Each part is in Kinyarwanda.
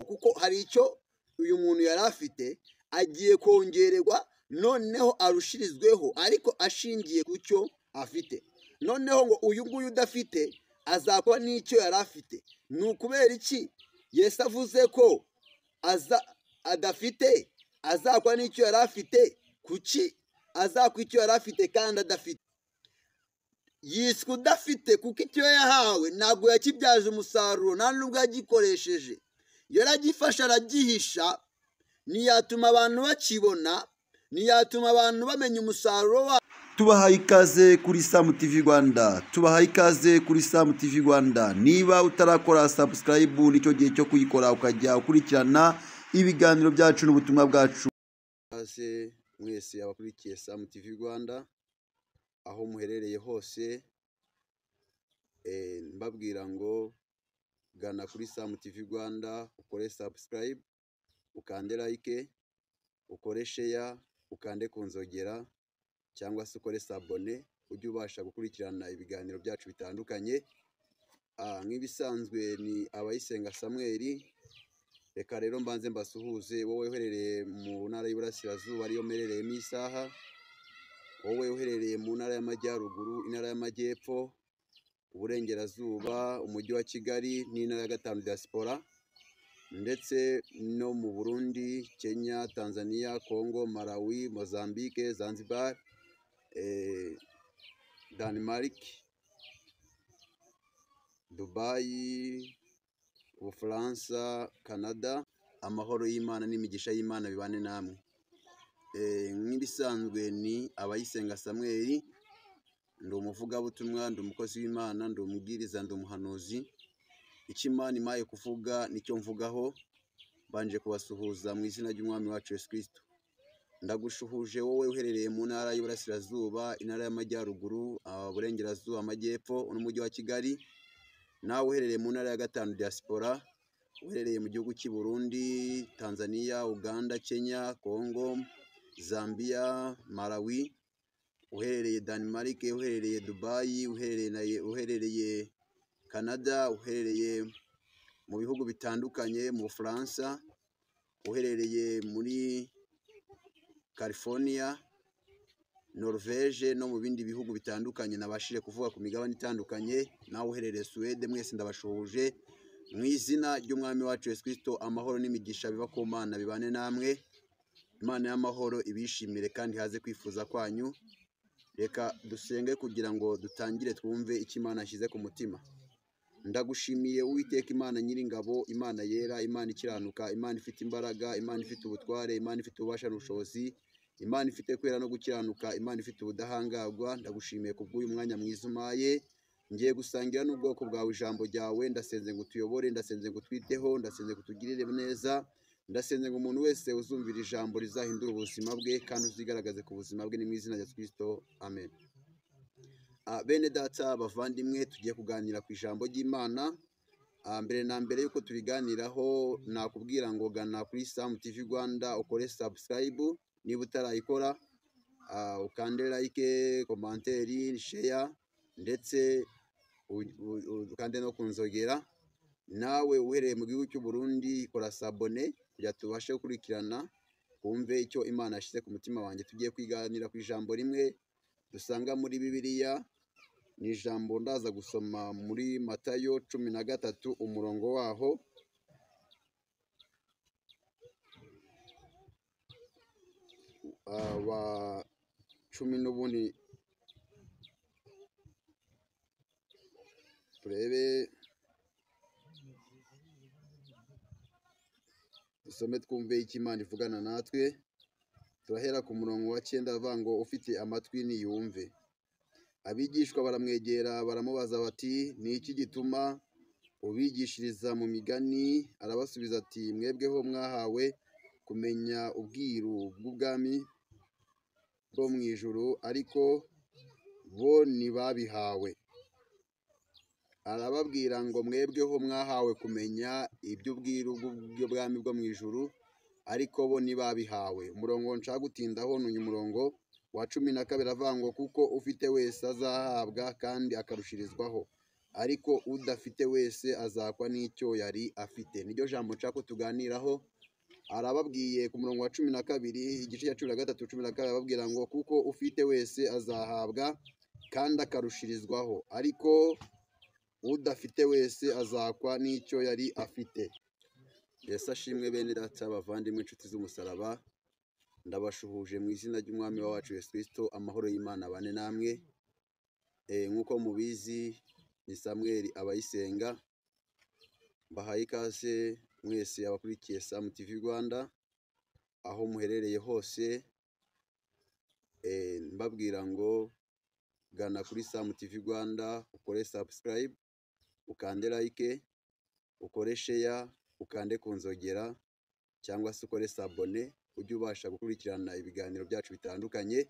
Kuko hari icyo uyu muntu yari afite agiye kongererwa, noneho arushirizweho ariko ashingiye ku cyo afite. Noneho ngo uyu nguyu udafite azakora n'icyo yari afite. Ni ukubera iki Yesu avuze ko aza adafite azakora n'icyo yari afite? Kuki azakora icyo yari afite kandi adafite? Yiswe udafite kuko icyo yahawe ntabwo yakibyaje umusaruro, nta nubwo yagikoresheje. Yaragifashe aragihisha, ntiyatuma abantu bakibona, ntiyatuma abantu bamenya umusaruro wa. Tubahaye ikaze kuri Sam TV Rwanda, tubahaye ikaze kuri Sam TV Rwanda. Niba utarakora subscribe, nicyo gihe cyo kuyikora ukajya ukurikirana ibiganiro byacu n'ubutumwa bwacu. Ikaze mwese abakurikiye Sam TV Rwanda aho muherereye hose, mbabwira ngo gana kuri Sam TV Rwanda, ukore subscribe, ukande like, ukore share, ukande ku nzogera cyangwa se ukore s'abonner, ujye ubasha gukurikirana ibiganiro byacu bitandukanye. Nk'ibisanzwe ni Abayisenga Samuel. Reka rero mbanze mbasuhuze, wowe uherereye mu ntara y'Iburasirazuba ariyo mperereyemo isaha, wowe uherereye mu ntara y'Amajyaruguru, intara y'Amajyepfo, Uburengerazuba, umujyi wa Kigali n'intara ya gatanu diaspora, ndetse no mu Burundi, Kenya, Tanzania, Congo, Malawi, Mozambique, Zanzibar, Denmark, Dubai, Ubufaransa, Canada. Amahoro y'Imana n'imigisha y'Imana bibane namwe. Nk'ibisanzwe ni Abayisenga Samuel, ndi umuvugabutumwa, ndi umukozi w'Imana, ndi umubwiriza, ndi umuhanuzi. Icyo Imana impaye kuvuga nicyo mvugaho. Mbanje kubasuhuza mu izina ry'Umwami wacu Yesu Kristo. Ndagushuhuje wowe uherereye mu ntara y'Iburasirazuba, intara y'Amajyaruguru, Uburengerazuba, Amajyepfo n'umujyi wa Kigali, nawe uherereye mu ntara ya gatanu diaspora, uherereye mu gihugu cy'i Burundi, Tanzania, Uganda, Kenya, Congo, Zambia, Malawi, uherereye Denmark, uherereye Dubai, uherereye Canada, uherereye mu bihugu bitandukanye, mu Bufaransa, uherereye muri California, Norvege no mu bindi bihugu bitandukanye nabashije kuvuga ku migabane itandukanye, nawe uherereye Suwede, mwese ndabashuhuje mu izina ry'Umwami wacu Yesu Kristo. Amahoro n'imigisha biva ku Mana bibane namwe. Imana y'amahoro ibishimire kandi haze kwifuza kwanyu. Reka dusenge kugira ngo dutangire twumve icyo Imana yashyize ku mutima. Ndagushimiye Uwiteka Imana nyiringabo, Imana yera, Imana ikiranuka, Imana ifite imbaraga, Imana ifite ubutware, Imana ifite ububasha n'ubushobozi, Imana ifite kwera no gukiranuka, Imana ifite ubudahangarwa. Ndagushimiye kubw'uyu mwanya mwiza umpaye. Ngiye gusangira n'ubwoko bwawe ijambo ryawe. Ndasenze ngo utuyobore, ndasenze ngo utwiteho, ndasenze ngo utugirire neza, ndasenze ngo umuntu wese uzumvira ijambo rizahindura ubuzima bwe kandi uzigaragaze ku buzima bwe, ni mu izina rya Kristo, amen. Bene data bavandimwe, tugiye kuganira ku ijambo ry'Imana. Mbere na mbere yuko tubiganiraho, nakubwira ngo gana kuri Sam TV Rwanda, ukore subscribe niba utarayikora, ukande like, commentaire, share, ndetse ukande no kunzogera. Nawe uherereye mu gihugu cy'u Burundi, kora s'abonner kugira tubashe gukurikirana wumve icyo Imana yashyize ku mutima wanjye. Tugiye kwiganira ku ijambo rimwe dusanga muri Bibiliya, ni ijambo ndaza gusoma muri Matayo 13 umurongo waho wa 10 n'ubundi. Turebe dusome twumve icyo Imana ivugana natwe. Turahera ku murongo wa 9 avuga ngo ufite amatwi niyumve. Abigishwa baramwegera baramubaza bati ni iki gituma ubigishiriza mu migani? Arabasubiza ati mwebweho mwahawe kumenya ubwiru bw'ubwami bwo mu ijuru, ariko bo ntibabihawe. Arababwira ngo mwebweho mwahawe kumenya iby'ubwiru bw'ubwami bwo mu ijuru, ariko bo ntibabihawe. Umurongo nshaka gutindaho ni uyu murongo wa 12 avuga ngo kuko ufite wese azahabwa kandi akarushirizwaho, ariko udafite wese azakwa n'icyo yari afite. Niryo jambo nshaka ko tuganiraho. Arababwiye ku murongo wa 12, igice cya 13 12, arababwira ngo kuko ufite wese azahabwa kandi akarushirizwaho, ariko udafite wese azakwa n'icyo yari afite. Yesu ashimwe. Bene data, bavandimwe, inshuti z'umusaraba, ndabashuhuje mu izina ry'Umwami wacu Yesu Kristo. Amahoro y'Imana abane namwe. Nk'uko mubizi ni Samuel Abayisenga, mbahaye ikaze mwese abakurikiye Sam TV Rwanda aho muherereye hose. Mbabwira ngo gana kuri Sam TV Rwanda, ukore subscribe, ukande like, ukore share, ukande ku nzogera cyangwa se ukore s'abonner, ujye ubasha gukurikirana ibiganiro byacu bitandukanye.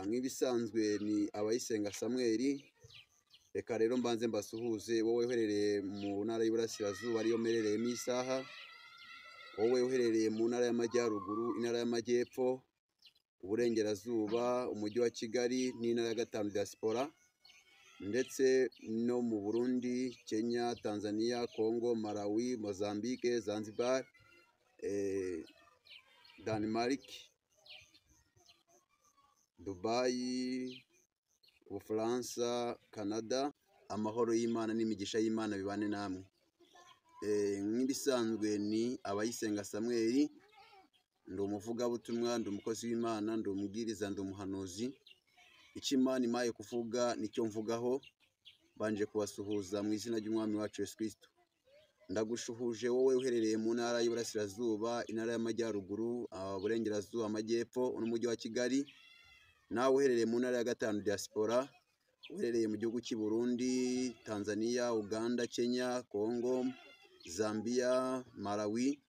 Nk'ibisanzwe ni Abayisenga Samuel. Reka rero mbanze mbasuhuze, wowe uherereye mu ntara y'Iburasirazuba ariyo mperereyemo isaha, wowe uherereye mu ntara y'Amajyaruguru, intara y'Amajyepfo, Uburengerazuba, umujyi wa Kigali n'intara ya gatanu diaspora, ndetse no mu Burundi, Kenya, Tanzania, Congo, Malawi, Mozambique, Zanzibar, Denmark, Dubai, Ubufaransa, Canada. Amahoro y'Imana n'imigisha y'Imana bibane namwe. Nk'ibisanzwe ni Abayisenga Samuel, ndi umuvugabutumwa, ndi umukozi w'Imana, ndi umubwiriza, ndi umuhanuzi. Icyo Imana impaye kuvuga nicyo mvugaho. Mbanje kubasuhuza mu izina ry'Umwami wacu Yesu Kristo. Ndagushuhuje wowe uherereye mu ntara y'Iburasirazuba, intara y'Amajyaruguru, Uburengerazuba, Amajyepfo n'umujyi wa Kigali, nawe uherereye mu ntara ya gatanu diaspora, uherereye mu gihugu cy'i Burundi, Tanzania, Uganda, Kenya, Congo, Zambia, Malawi,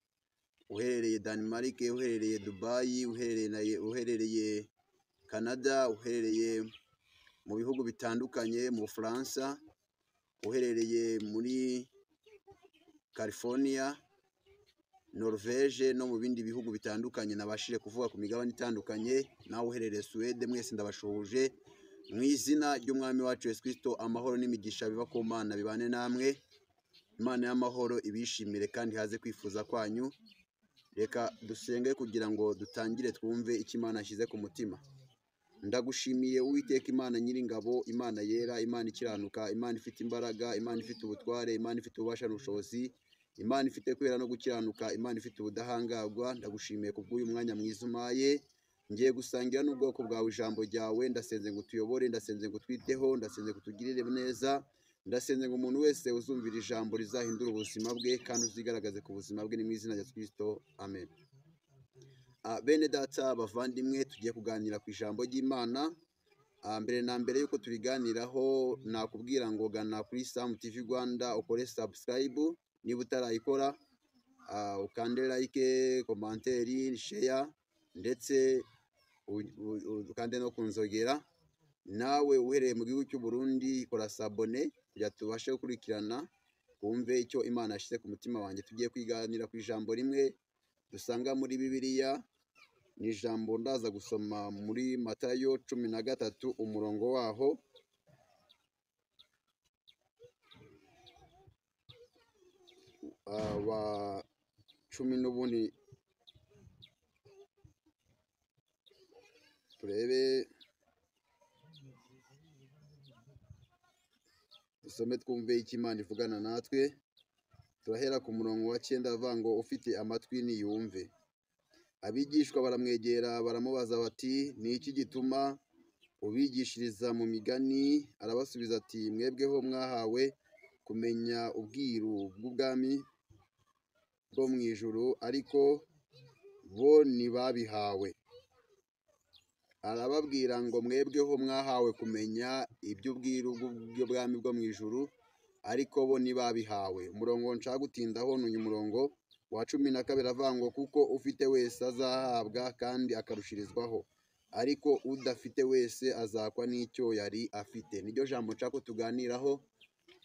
uherereye Denmark, uherereye Dubai, uherereye Canada, uherereye mu bihugu bitandukanye, mu Bufaransa, uherereye muri California, Norvege no mu bindi bihugu bitandukanye nabashije kuvuga ku migabane itandukanye, nawe uherereye Suwede, mwese ndabashuhuje mu izina ry'Umwami wacu Yesu Kristo. Amahoro n'imigisha biva ku Mana bibane namwe. Imana y'amahoro ibishimire kandi haze kwifuza kwanyu. Reka dusenge kugira ngo dutangire twumve icyo Imana yashyize ku mutima. Ndagushimiye Uwiteka Imana nyiringabo, Imana yera, Imana ikiranuka, Imana ifite imbaraga, Imana ifite ubutware, Imana ifite ububasha n'ubushobozi, Imana ifite kwera no gukiranuka, Imana ifite ubudahangarwa. Ndagushimiye kubw'uyu mwanya mwiza umpaye. Ngiye gusangira n'ubwoko bwawe ijambo ryawe. Ndasenze ngo utuyobore, ndasenze ngo utwiteho, ndasenze ngo utugirire neza, ndasenze ngo umuntu wese uzumvira ijambo rizahindura ubuzima bwe kandi uzigaragaze ku buzima bwe, ni mu izina rya Kristo, amen. Bene data bavandimwe, tugiye kuganira ku ijambo ry'Imana. Mbere na mbere yuko tubiganiraho, nakubwira ngo gana kuri Sam TV Rwanda, ukore subscribe niba utarayikora, ukande like, commentaire, share, ndetse ukande no kunzogera. Nawe uherereye mu gihugu cy'u Burundi, kora s'abonner kugira tubashe gukurikirana twumve icyo Imana yashyize ku mutima wanjye. Tugiye kwiganira ku ijambo rimwe dusanga muri Bibiliya, ni ijambo ndaza gusoma muri Matayo 13 umurongo waho wa 10 n'ubundi. Turebe dusome twumve icyo Imana ivugana natwe. Turahera ku murongo wa 9 avuga ngo ufite amatwi niyumve. Abigishwa baramwegera baramubaza bati ni iki gituma ubigishiriza mu migani? Arabasubiza ati mwebweho mwahawe kumenya ubwiru bw'ubwami bwo mu ijuru, ariko bo ntibabihawe. Arababwira ngo mwebweho mwahawe kumenya iby'ubwiru bw'ubwami bwo mu ijuru, ariko bo ntibabihawe. Umurongo nshaka gutindaho ni uyu murongo wa 12 avuga ngo kuko ufite wese azahabwa kandi akarushirizwaho, ariko udafite wese azakwa n'icyo yari afite. Niryo jambo nshaka ko tuganiraho.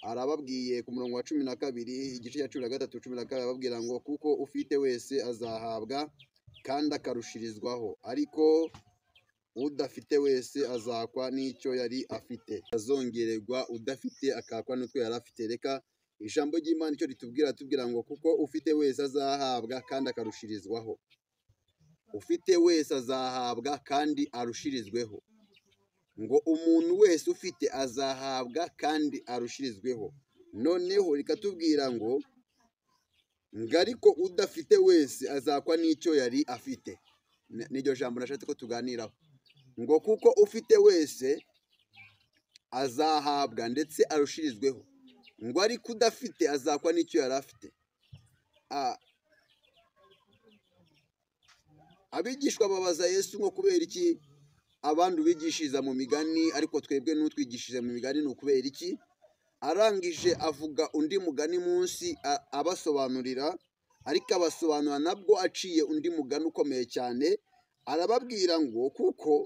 Arababwiye ku murongo wa 12 igice cya 13 12, arababwira ngo kuko ufite wese azahabwa kandi akarushirizwaho, ariko Udafite wese azakwa n'icyo yari afite, azongererwa udafite akakwa n'utwo yari afite. Reka ijambo ry'Imana icyo ritubwira, tubwira ngo kuko ufite wese azahabwa kandi akarushirizwaho. Ufite wese azahabwa kandi arushirizweho. Ngo umuntu wese ufite azahabwa kandi arushirizweho. Noneho rikatubwira ngo ariko udafite wese azakwa n'icyo yari afite. N'iryo jambo nashatse ko tuganiraho, ngo kuko ufite wese azahabwa ndetse arushirizweho, ngo ariko udafite azakwa n'icyo yari afite. Abigishwa babaza Yesu ngo kubera iki abandi ubigishiriza mu migani ariko twebwe n'utwigishiriza mu migani ni ukubera iki? Arangije avuga undi mugani munsi abasobanurira, ariko abasobanura nabwo aciye undi mugani ukomeye cyane, arababwira ngo kuko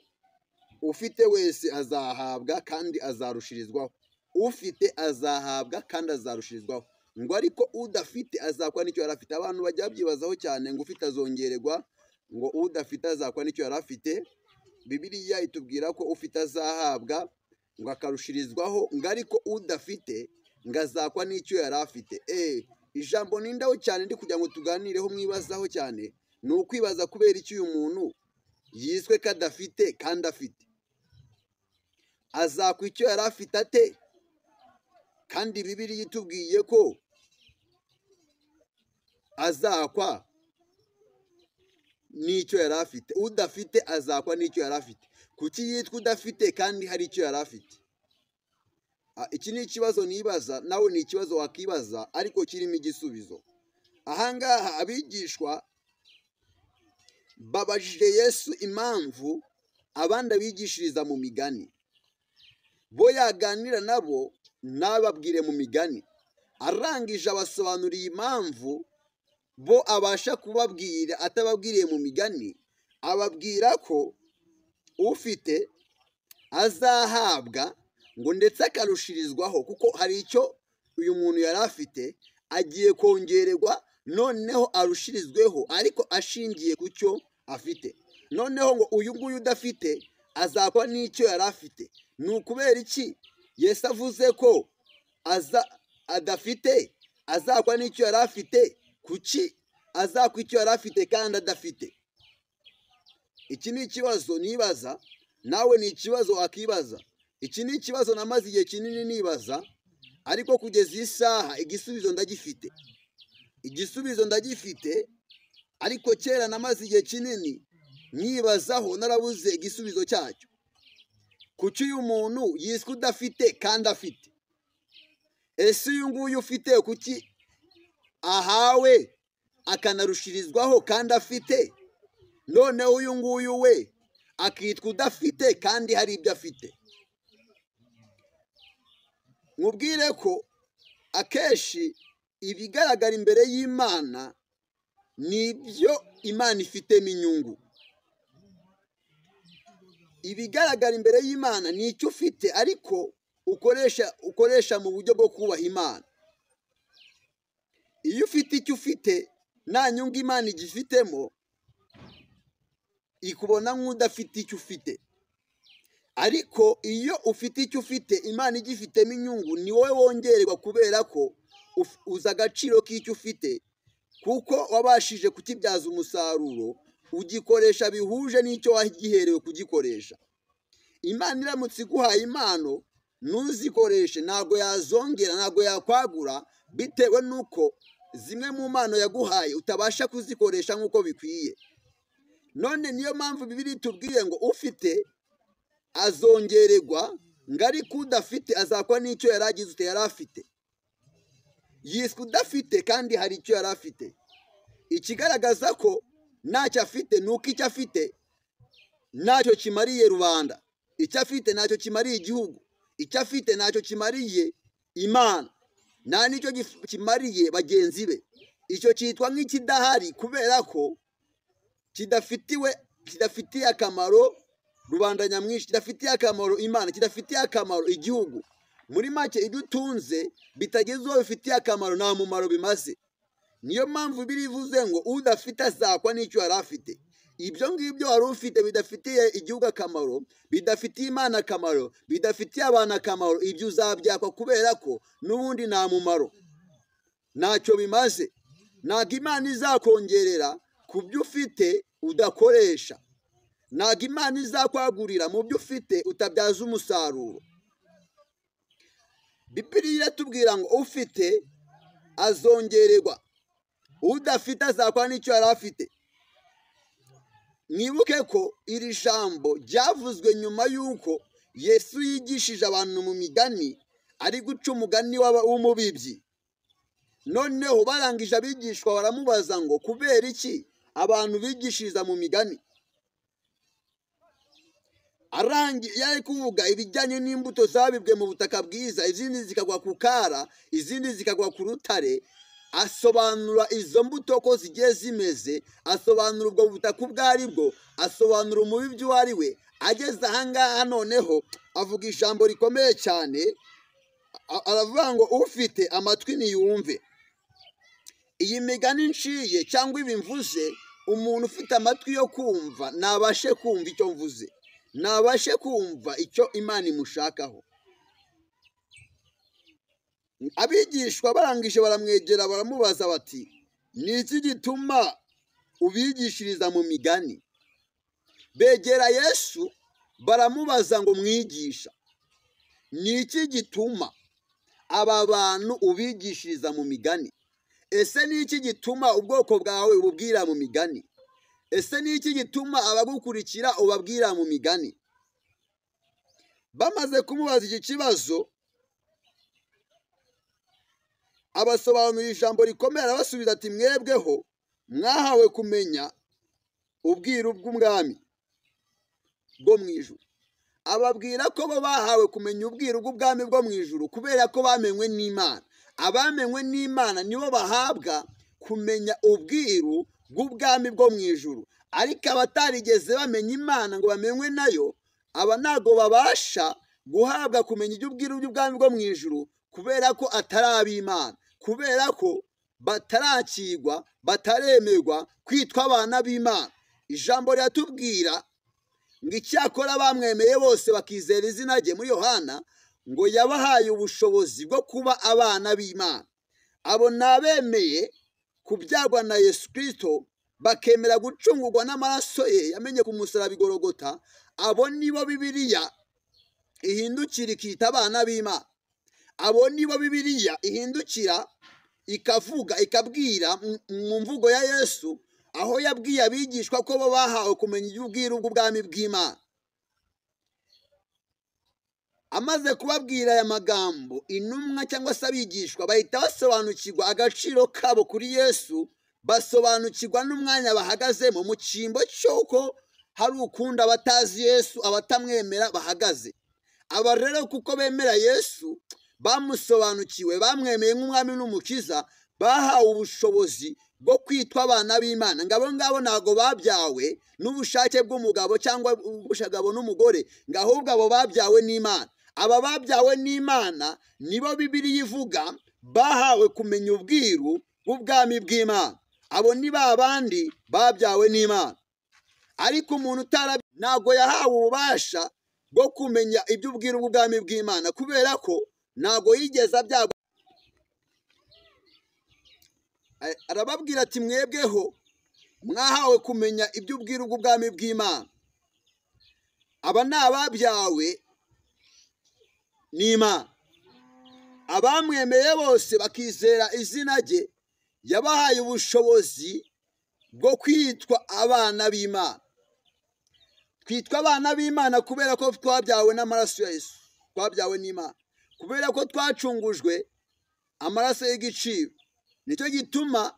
ufite wese azahabwa kandi azarushirizwaho. Ufite azahabwa kandi azarushirizwaho, ngo ariko udafite azakwa n'icyo yari afite. Abantu bajya babyibazaho cyane ngo ufite azongererwa, ngo udafite azakwa n'icyo yari afite. Bibiliya itubwira ko ufite azahabwa ngo akarushirizwaho, ngo ariko udafite ngo azakwa n'icyo yari afite. Ijambo nindaho cyane ndi kugira ngo tuganireho mwibazaho cyane, ni ukwibaza kubera iki uyu muntu yiswe ko adafite kandi afite. Azakwa icyo yari afite ate? Kandi Bibiliya itubwiye ko azakwa n'icyo yari afite. Udafite azakwa n'icyo yari afite. Kuki yitwa udafite kandi hari icyo yari afite? Iki ni ikibazo nibaza, nawe ni ikibazo wakibaza, ariko kirimo igisubizo. Ahangaha abigishwa babajije Yesu impamvu abandi abigishiriza mu migani, bo yaganira nabo nababwire mu migani. Arangije abasobanuriye impamvu bo abasha kubabwira atababwiriye mu migani, ababwira ko ufite azahabwa ngo ndetse akarushirizwaho, kuko hari icyo uyu muntu yari afite agiye kongererwa, noneho arushirizweho ariko ashingiye ku cyo afite. Noneho ngo uyu nguyu udafite azakwa n'icyo yari afite. Ni ukubera iki Yesu avuze ko adafite azakwa n'icyo yari afite? Kuki azakwa icyo yari afite kandi adafite? Iki ni ikibazo nibaza, nawe ni ikibazo wakibaza. Iki ni ikibazo namaze igihe kinini nibaza, ariko kugeza iyi saha igisubizo ndagifite. Igisubizo ndagifite, ariko kera namaze igihe kinini nibazaho narabuze igisubizo cyacyo. Kuki uyu muntu yiswe udafite kandi afite? Ese uyu nguyu ufite kuki ahawe akanarushirizwaho kandi afite? Noneho uyu nguyu we akitwa udafite kandi hari ibyo afite. Mubwire ko akenshi ibigaragara imbere y'Imana ni ibyo Imana ifitemo inyungu. Ibigaragara imbere y'Imana ni icyo ufite ariko ukoresha mu buryo bwo kubaha Imana. Iyo ufite icyo ufite nta nyungu Imana igifitemo, ikubona nk'udafite icyo ufite. Ariko iyo ufite icyo ufite Imana igifitemo inyungu, ni wowe wongererwa kubera ko uzi agaciro k'icyo ufite, kuko wabashije kukibyaza umusaruro, ugikoresha bihuje n'icyo wagiherewe kugikoresha. Imana iramutse iguhaye impano ntuzikoreshe, ntabwo yazongera, ntabwo yakwagura, bitewe n'uko zimwe mu mpano yaguhaye utabasha kuzikoresha nk'uko bikwiye. None niyo mpamvu Bibiliya itubwiye ngo ufite azongererwa, ngo ariko udafite azakwa n'icyo yari agize ute yari afite. Yiswe udafite kandi hari icyo yari afite. Ikigaragaza ko ntacyo afite ni uko icyo afite ntacyo kimariye rubanda, icyo afite ntacyo kimariye igihugu, icyo afite ntacyo kimariye Imana, nta n'icyo kimariye bagenzi be. Icyo cyitwa nk'ikidahari kubera ko kidafitiye akamaro rubanda nyamwinshi, kidafitiye akamaro Imana, kidafitiye akamaro igihugu. Muri make ibyo utunze bitageze uwo bifitiye akamaro nta mumaro bimaze. Niyo mpamvu birivuze ngo udafite azakwa n'icyo yari afite. Ibyo ngibyo wari ufite bidafitiye igihugu akamaro, bidafitiye Imana akamaro, bidafitiye abantu akamaro, ibyo uzabyakwa kubera ko n'ubundi nta mumaro, ntacyo bimaze. Ntabwo Imana izakongerera ku byo ufite udakoresha, ntabwo Imana izakwagurira mu byo ufite utabyaza umusaruro. Bibiliya iratubwira ngo ufite azongererwa, udafite azakora n'icyo yari afite. Mwibuke ko iri jambo ryavuzwe nyuma y'uko Yesu yigishije abantu mu migani, ari guca umugani w'umubibyi. Noneho barangije abigishwa baramubaza ngo kubera iki abantu bigishiriza mu migani? Yari kuvuga ibijyanye n'imbuto zabibwe mu butaka bwiza, izindi zikagwa ku kara, izindi zikagwa ku rutare. Asobanura izo mbuto ko zigiye zimeze, asobanura ubwo butaka ubwo ari bwo, asobanura umubibyi uwo ari we. Ageze ahangaha noneho avuga ijambo rikomeye cyane, aravuga ngo ufite amatwi niyumve. Iyi migani nciye cyangwa ibi mvuze, umuntu ufite amatwi yo kumva nabashe kumva icyo mvuze, nabashe kumva icyo Imana imushakaho. Abigishwa barangije baramwegera baramubaza bati ni iki gituma ubigishiriza mu migani? Begera Yesu baramubaza ngo mwigisha, ni iki gituma aba bantu ubigishiriza mu migani? Ese ni iki gituma ubwoko bwawe ububwira mu migani? Ese ni iki gituma abagukurikira ubabwira mu migani? Bamaze kumubaza iki kibazo, abasobanurira ijambo rikomeye, arabasubiza ati mwebweho mwahawe kumenya ubwiru bw'umwami bwo mu ijuru. Ababwira ko bo bahawe kumenya ubwiru bw'ubwami bwo mu ijuru kubera ko bamenywe n'Imana. Abamenywe n'Imana nibo bahabwa kumenya ubwiru bw'ubwami bwo mu ijuru. Ariko abatarigeze bamenya Imana ngo bamenywe nayo, aba ntago babasha guhabwa kumenya iby'ubwiru bw'ubwami bwo mu ijuru kubera ko atari ab'Imana, kubera ko batarakigwa, bataremerwa kwitwa abana b'Imana. Ijambo riratubwira ngo icyakora bamwemeye bose bakizera izina rye muri Yohana, ngo yabahaye ubushobozi bwo kuba abana b'Imana. Abo ni abemeye kubyagwa na Yesu Kristo, bakemera gucungurwa n'amaraso ye yamenye ku musaraba i Golgotha. Abo nibo Bibiliya ihindukira ikita abana b'Imana. Abo nibo Bibiliya ihindukira ikavuga, ikabwira mu mvugo ya Yesu, aho yabwiye abigishwa ko bo bahawe kumenya iby'ubwiru bw'ubwami bw'Imana. Amaze kubabwira aya magambo, intumwa cyangwa se abigishwa bahita basobanukirwa agaciro kabo kuri Yesu, basobanukirwa n'umwanya bahagazemo mu cyimbo cy'uko hari ukunda abatazi Yesu, abatamwemera bahagaze. Aba rero kuko bemera Yesu, bamusobanukiwe, bamwemeye nk'umwami n'umukiza, bahawe ubushobozi bwo kwitwa abana b'Imana. Ngabo ngabo ntago babyawe n'ubushake bw'umugabo cyangwa ubushagabo n'umugore, ngo ahubwo abo babyawe n'Imana. Aba babyawe n'Imana nibo Bibiliya ivuga bahawe kumenya ubwiru bw'ubwami bw'Imana. Abo ni ba bandi babyawe n'Imana. Ariko umuntu utara ntago yahawe ububasha bwo kumenya iby'ubwiru bw'ubwami bw'Imana kubera ko ntago yigeze abyagwa. Arababwira ati mwebweho mwahawe kumenya iby'ubwiru bw'ubwami bw'Imana. Aba ni ababyawe n'Imana. Abamwemeye bose bakizera izina rye, yabahaye ubushobozi bwo kwitwa abana b'Imana. Twitwa abana b'Imana kubera ko twabyawe n'amaraso ya Yesu, twabyawe n'Imana, kubera ko twacungujwe amaraso y'igiciro. Nicyo gituma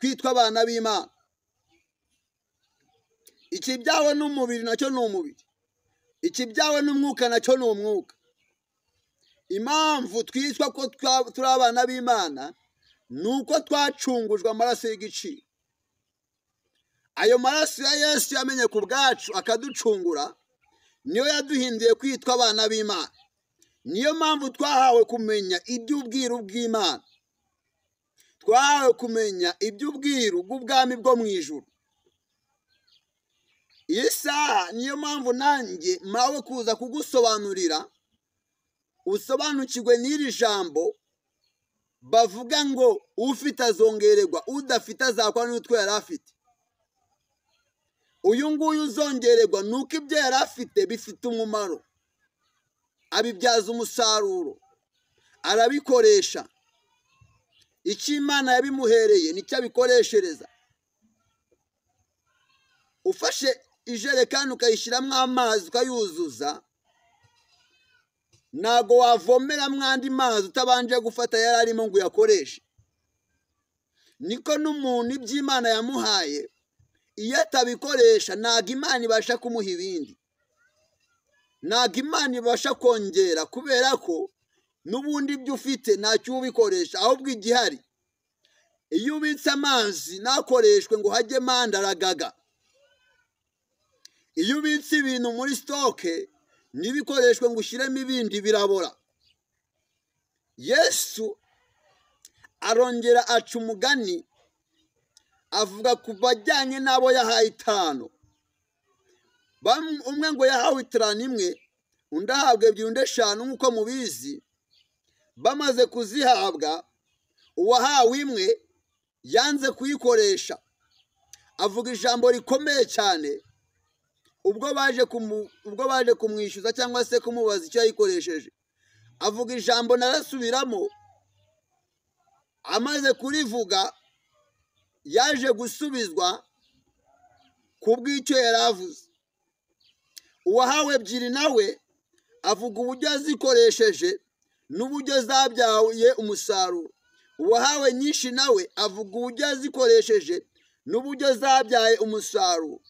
twitwa abana b'Imana. Ikibyawe n'umubiri nacyo ni umubiri, ikibyawe n'umwuka nacyo ni umwuka. Impamvu twitwa ko turi abana b'Imana ni uko twacungujwe amaraso y'igiciro. Ayo maraso ya Yesu yamenye ku bwacu akaducungura, niyo yaduhinduye kwitwa abana b'Imana. Niyo mpamvu twahawe kumenya iby'ubwiru bw'Imana, twahawe kumenya iby'ubwiru bw'ubwami bwo mu ijuru. Iyi saha niyo mpamvu nanjye mpawe kuza kugusobanurira usobanukirwe n'iri jambo bavuga ngo ufite azongererwa, udafite azakwa n'utwo yari afite. Uyu nguyu uzongererwa ni uko ibyo yari afite bifite umumaro, abibyaza umusaruro, arabikoresha. Icyo Imana yabimuhereye nicyo abikoreshereza. Ufashe ijerekani ukayishyiramo amazi ukayuzuza, ntago wavomeramo andi mazi utabanje gufata yari arimo ngo uyakoreshe. Niko n'umuntu iby'Imana yamuhaye iyo atabikoresha ntago Imana ibasha kumuha ibindi, ntago Imana ibasha kongera, kubera ko n'ubundi ibyo ufite ntacyo ubikoresha, ahubwo igihari iyo ubitse amazi ntakoreshwe ngo hajyemo andi aragaga. Iyo ubitse ibintu muri sitoke ntibikoreshwe ngo ushyiremo ibindi birabora. Yesu arongera aca umugani avuga ku bajyanye n'abo yahaye 5. Umwe ngo yahawe 5 imwe, undi ahabwa 2, undi 5 nk'uko mubizi. Bamaze kuzihabwa, uwahawe imwe yanze kuyikoresha, avuga ijambo rikomeye cyane. Ubwo baje kumwishyuza cyangwa se kumubaza icyo yayikoresheje, avuga ijambo narasubiramo. Amaze kurivuga yaje gusubizwa kubw'icyo yari avuze. Uwahawe 2 nawe avuga uburyo yazikoresheje n'uburyo zabyaye umusaruro. Uwahawe nyinshi nawe avuga uburyo yazikoresheje n'uburyo zabyaye umusaruro.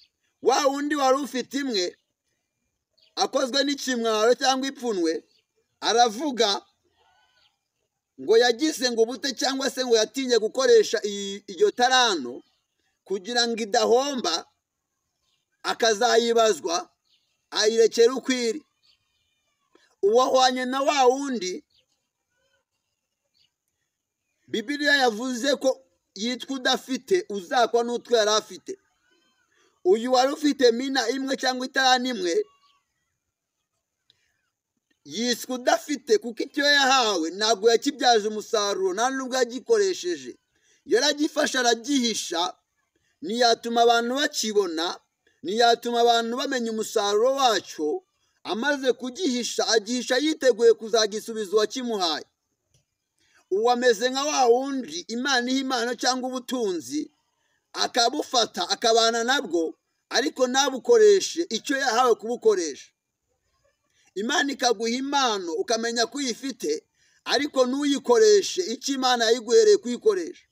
Wa wundi wari ufite imwe akozwe n'ikimwaro cyangwa ipfunwe, aravuga ngo yagize ngo ubute cyangwa se ngo yatinye gukoresha iyo tarano kugira ngo idahomba akazayibazwa, ayirekera ukwiri. Uwahwanye na wa wundi Bibiliya yavuze ko yitwa udafite uzakwa n'utwo yari afite. Uyu wari ufite mina imwe cyangwa itarani imwe yiswe udafite, kuko icyo yahawe ntabwo yakibyaje umusaruro, nta nubwo yagikoresheje. Yaragifashe aragihisha, ntiyatuma abantu bakibona, ntiyatuma abantu bamenya umusaruro wacyo. Amaze kugihisha agihisha yiteguye kuzagisubiza uwakimuhaye. Uwameze nka wa wundi Imana iha impano cyangwa ubutunzi, akabufata akabana nabwo, ariko ntabukoreshe icyo yahawe kubukoresha. Imana ikaguha impano ukamenya ko uyifite, ariko ntuyikoreshe icyo Imana yayiguhereye kuyikoresha.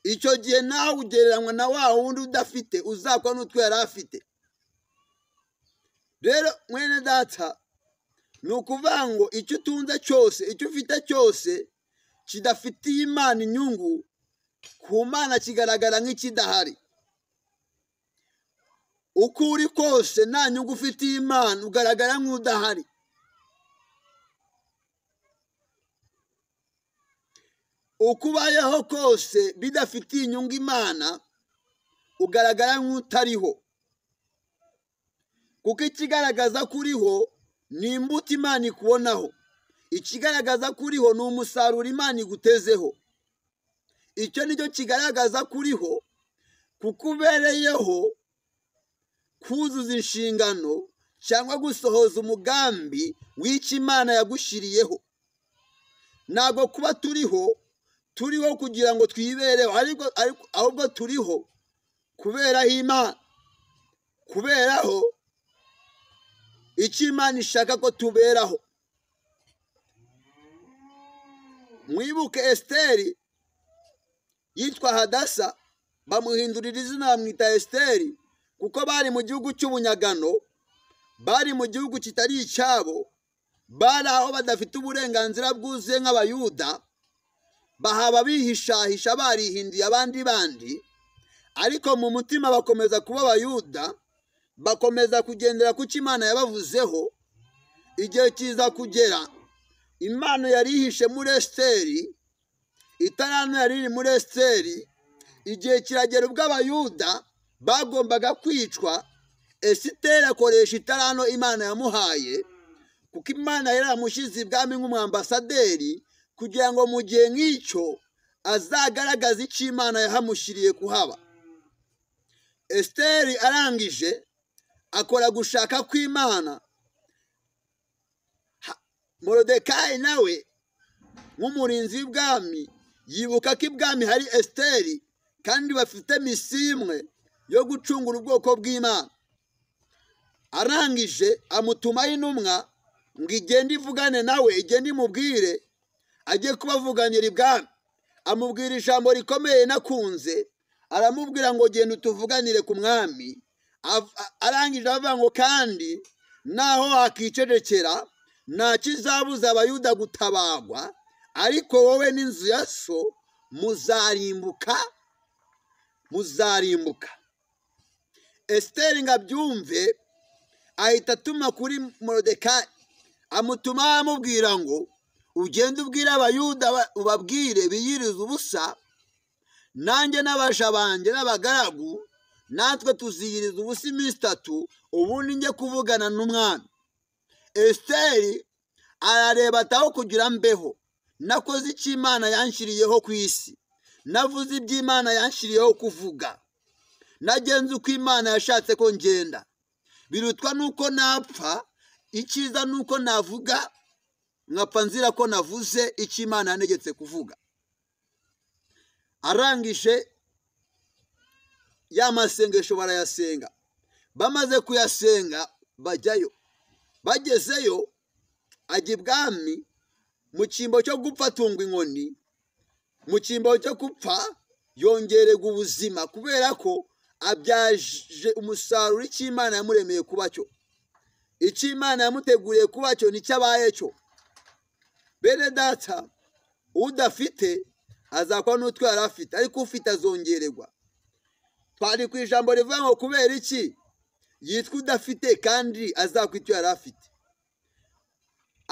Icyo gihe nawe ugereranywa na wa wundi udafite uzakwa n'utwo yari afite. Rero mwene data, ni ukuvuga ngo icyo utunze cyose, icyo ufite cyose kidafitiye Imana inyungu, ku Mana kigaragara nk'ikidahari. Uko uri kose nta nyungu ufitiye Imana, ugaragara nk'udahari. Uko ubayeho kose bidafitiye inyungu Imana, ugaragara nk'utariho. Kuko ikigaragaza ko uriho ni imbuto Imana ikubonaho, ikigaragaza ko uriho ni umusaruro Imana igutezeho. Icyo nicyo kigaragaza ko uriho, kuko ubereyeho kuzuza inshingano cyangwa gusohoza umugambi w'icyo Imana yagushyiriyeho. Ntabwo kuba turiho turiho kugira ngo twibereho, ariko ahubwo turiho kuberaho Imana, kuberaho icyo Imana ishaka ko tuberaho. Mwibuke Esiteri yitwa Hadasa, bamuhindurira izina bamwita Esiteri, kuko bari mu gihugu cy'ubunyagano, bari mu gihugu kitari icyabo, bari aho badafite uburenganzira bwuzuye nk'Abayuda, bahaba bihishahisha barihinduye abandi bandi, ariko mu mutima bakomeza kuba Abayuda, bakomeza kugendera ku cyo Imana yabavuzeho. Igihe kiza kugera, Imana yari ihishe muri Esiteri, itarano yari iri muri Esiteri. Igihe kiragera ubwo Abayuda Bagombaga kwicwa. Esiteri akoresha itarano Imana yamuhaye, kuko Imana yaramushyize ibwami nk'umwambasaderi, kugira ngo mu gihe nk'icyo azagaragaze icyo Imana yahamushyiriye kuhaba. Esiteri arangije akora gushaka kw'Imana. Morodekayi nawe nk'umurinzi w'ibwami yibuka ko ibwami hari Esiteri, kandi bafite misiyo imwe yo gucungura ubwoko bw'Imana. Arangije amutumaho intumwa ngo igende ivugane nawe, igende imubwire ajye kubavuganira ibwami. Amubwira ijambo rikomeye nakunze, aramubwira ngo genda utuvuganire ku mwami. Arangije avuga ngo kandi naho wakicecekera nta kizabuza Abayuda gutabagwa, ariko wowe n'inzu ya so muzarimbuka, muzarimbuka. Esiteri ngo abyumve ahita atuma kuri Morodekayi, amutuma amubwira ngo ugende ubwire Abayuda ubabwire biyirize ubusa, nanjye n'abaja banjye n'abagaragu natwe tuziyiriza ubusa iminsi 3, ubundi njye kuvugana n'umwami. Esiteri arareba ataho kugira mbeho, nakoze icyo Imana yanshyiriyeho ku isi, navuze iby'Imana yanshyiriyeho kuvuga, nagenze uko Imana yashatse ko ngenda, birutwa nuko napfa, icyiza nuko navuga nkapfa nzira ko navuze icyo Imana yantegetse kuvuga. Arangije ya masengesho barayasenga. Bamaze kuyasenga bajyayo. Bagezeyo ajya ibwami, mu cyimbo cyo gupfa atungwa inkoni, mu cyimbo cyo gupfa yongererwa ubuzima, kubera ko abyaje umusaruro icyo Imana yamuremeye kuba cyo. Icyo Imana yamuteguriye kuba cyo nicyo abaye cyo. Bene data, udafite azakwa n'utwo yari afite, ariko ufite azongererwa. Twari ku ijambo rivuga ngo kubera iki yitwa udafite kandi azakwa icyo yari afite.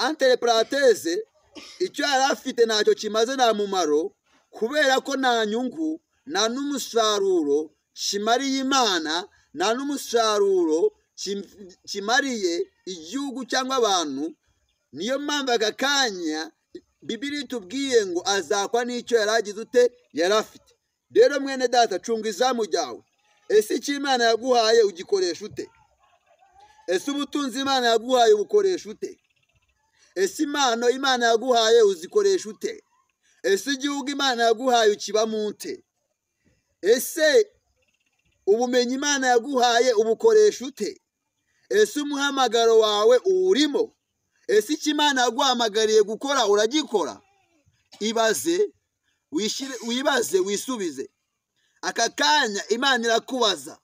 Entre parenthèses, icyo yari afite ntacyo kimaze, nta mumaro, kubera ko nta nyungu, nta n'umusaruro kimariye Imana, nta n'umusaruro kimariye igihugu cyangwa abantu. Niyo mpamvu aka kanya Bibiliya itubwiye ngo azakwa n'icyo yari agize ute, yari afite. Rero mwene data, cunga izamu ryawe. Ese icyo Imana yaguhaye ugikoresha ute? Ese ubutunzi Imana yaguhaye ubukoresha ute? Ese impano Imana yaguhaye uzikoresha ute? Ese igihugu Imana yaguhaye ukibamo ute? Ese ubumenyi Imana yaguhaye ubukoresha ute? Ese umuhamagaro wawe uwurimo? Ese icyo Imana yaguhamagariye gukora uragikora? Ibaze, wibaze, wisubize. Aka kanya Imana irakubaza,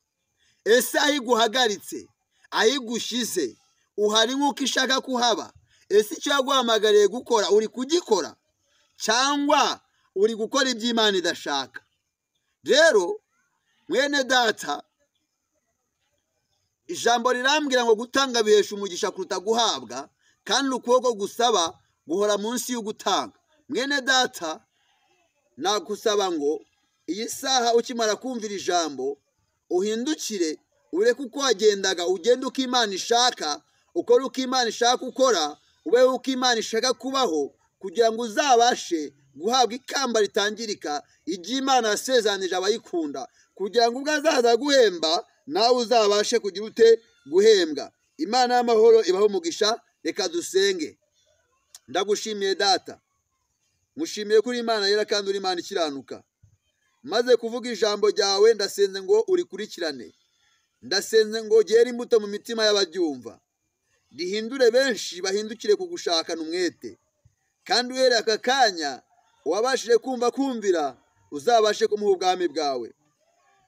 ese aho iguhagaritse, aho igushize, uhari nk'uko ishaka kuhaba? Ese icyo yaguhamagariye gukora uri kugikora, cyangwa uri gukora ibyo Imana idashaka? Rero mwene data, ijambo rirambwira ngo gutanga bihesha umugisha kuruta guhabwa, kandi ukuboko gusaba guhora munsi y'ugutanga. Mwene data, nakusaba ngo iyi saha ukimara kumvira ijambo uhindukire, ureke uko wagendaga, ugende uko Imana ishaka, ukore uko Imana ishaka ukora, ubeho uko Imana ishaka kubaho, kugira ngo uzabashe guhabwa ikamba ritangirika igihe Imana yasezeranije abayikunda, kugira ngo ubwo azaza guhemba nawe uzabashe kugira ute guhembwa. Imana y'amahoro ibaho umugisha. Reka dusenge. Ndagushimiye data, mushimiye kuri Imana yera kandi uri Imana ikiranuka. Maze kuvuga ijambo ryawe, ndasenze ngo urikurikirane, ndasenze ngo ugere imbuto mu mitima y'abaryumva, rihindure benshi bahindukire kugushakana umwete, kandi uhereye aka kanya uwabashije kumva kumvira uzabashe kumuha ubwami bwawe,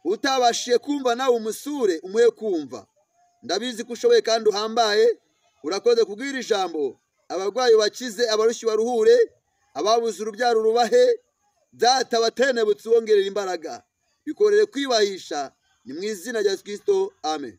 utabashije kumva nawe umusure umuhe kumva. Ndabizi ko ushoboye kandi uhambaye. Urakoze kubwira ijambo, abarwayi bakize, abarushyi baruhure, ababuze urubyaro rubahe, data batenebutse wongerera imbaraga, bikorere kwibahisha, ni mu izina rya Kristo, amen.